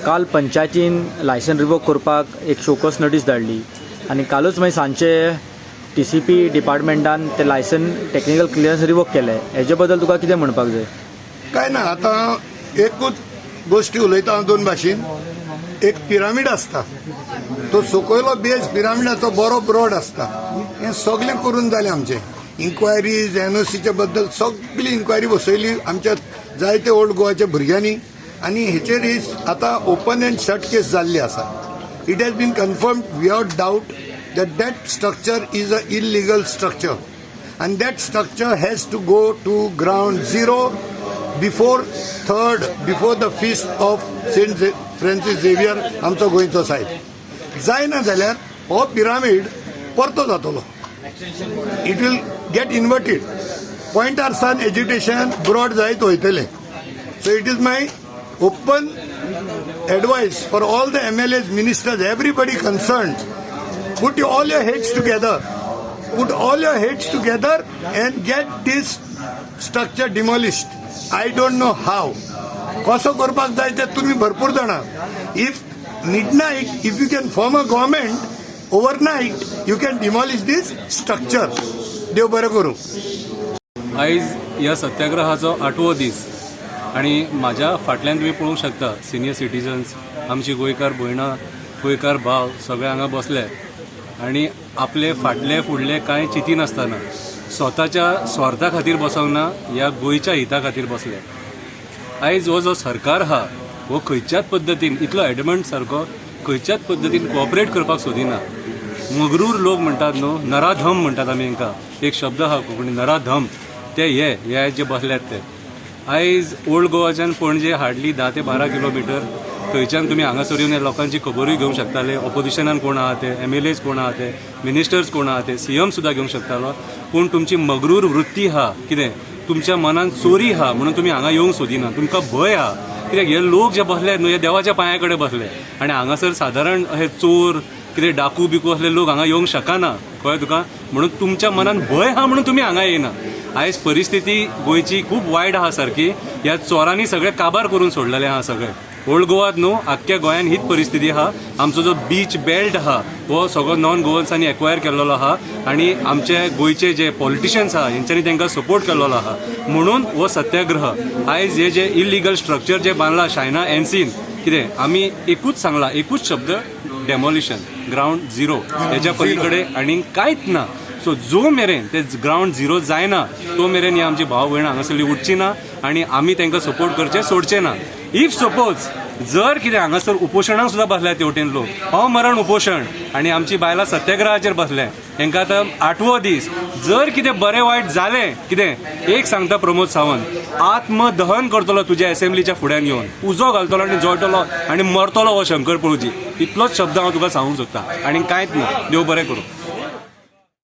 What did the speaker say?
काल पंचायतीन license revoke करपाक एक शोकॉज नोटीस धाडली आनी कालूच मागीर सांजचे टीसीपी डिपार्टमेंटान ते लायसन टेक्निकल क्लियरन्स रिवोक केले. हेजे बद्दल तुका कितें म्हणपाक जाय? काय ना, आतां एकूच गोश्टी उलयता हांव दोन भाशेन. एक पिरामीड आसता, तो सकयलो बेज पिरामिडाचो बरो ब्रॉड आसता. हें सगळें करून जालें आमचें. इन्क्वायरीज, एनओसीच्या बद्दल सगळी इन्क्वायरी बसयली आमच्या जायते ओल्ड गोवाच्या भुरग्यांनी आनी हेचेर ही आतां ओपन अँड शट केस जाल्ली आसा. It has been confirmed without doubt that that structure is a illegal structure and that structure has to go to ground zero before third, before the feast of Saint Francis Xavier. आमचो गोंयचो साहेब जायना जाल्यार हो pyramid परतो जातलो. It will get inverted. पॉयंटार सान agitation broad जायत वयतलें. So it is my open advice for all the MLAs, ministers, everybody concerned. Put all your heads together. Put all your heads together and get this structure demolished. I don't know how. कसो करपाक जाय ते तुमी भरपूर जाणा. If midnight, if you can form a government overnight, you can demolish this structure. देव बरें करूं. आयज ह्या सत्याग्रहाचो आठवो दीस आनी म्हाज्या फाटल्यान तुमी पळोवंक शकता, सिनियर सिटीजन्स, आमची गोंयकार भयणां, गोंयकार भाव सगळे हांगा बसले आनी आपले फाटले फुडले कांय चिंतिनासतना, स्वताच्या स्वार्था खातीर बसोंक ना, ह्या गोंयच्या हिता खातीर बसले. आयज हो जो सरकार आहा हो खंयच्याच पद्दतीन इतलो एडमंट सारको खंयच्याच पद्दतीन कोऑपरेट करपाक सोदिना. मगरूर लोक म्हणटात न्हू, नराधम म्हणटात आमी हांकां, एक शब्द आहा कोंकणी, नराधम. ते हे हे जे बसल्यात ते. आयज ओल्ड गोवाच्यान पणजे हार्डली 10 ते 12 किलोमिटर. थंयच्यान तुमी हांगासर येवन ह्या लोकांची खबरूय घेवंक शकताले, ऑपोजिशनान कोण आहा ते, एमएलएज कोण आहा ते, मिनिस्टर्स कोण आहा ते, सीएम सुद्दां घेवंक शकतालो. पूण तुमची मगरूर वृत्ती आहा, कितें तुमच्या मनान चोरी आहा म्हणून तुमी हांगा येवंक सोदिना. तुमकां भंय आहा, कित्याक हे लोक जे बसले न्हू, हे देवाच्या पांया कडेन बसले आनी हांगासर सादारण हे चोर, कितें डाकू बिकू असले लोक हांगा येवंक शकना. कळ्ळें तुका? म्हणून तुमच्या मनान भंय आहा म्हणून तुमी हांगा येयना. आयज परिस्थिती गोंयची खूब वायट आहा सारकी. ह्या चोरांनी सगळें काबार करून सोडलेलें आहा सगळें. ओल्ड गोवात न्हू, आख्ख्या गोंयान हीच परिस्थिती आहा. आमचो जो बीच बेल्ट आहा हो सगळो नॉन गोवन्सांनी एक्वायर केल्लो आहा आनी आमचे गोंयचे जे पॉलिटिशियन्स आहा हेंच्यांनी तांकां सपोर्ट केल्लो आहा. म्हणून हो सत्याग्रह. आयज हे जे इलिगल स्ट्रक्चर जे बांदला शायना एनसीन, कितें आमी एकूच सांगला, एकूच शब्द, डेमोलिशन, ग्रावंड झिरो. हेच्या पलीकडे आनी कांयच ना. सो जो मेरेन ते ग्रावंड झिरो जायना तो मेरेन ही आमची भाव भयणां हांगासरली उठची ना आनी आमी तांकां सपोर्ट करचे सोडचे ना. If suppose जर कितें हांगासर उपोशणाक सुद्दां बसल्या तेवटेन लोक, अमरण उपोशण, आनी आमची बायलां सत्याग्रहाचेर बसले, तांकां आतां आठवो दीस. जर कितें बरें वायट जालें कितें, एक सांगता प्रमोद सावंत, आत्मदहन करतलो तुज्या एसेंब्लीच्या फुड्यान येवन, उजो घालतलो आनी जळटलो आनी मरतलो हो शंकर पळूजी. इतलोच शब्द हांव तुका सांगूंक सोदता आनी कांयच ना. देव बरें करूं.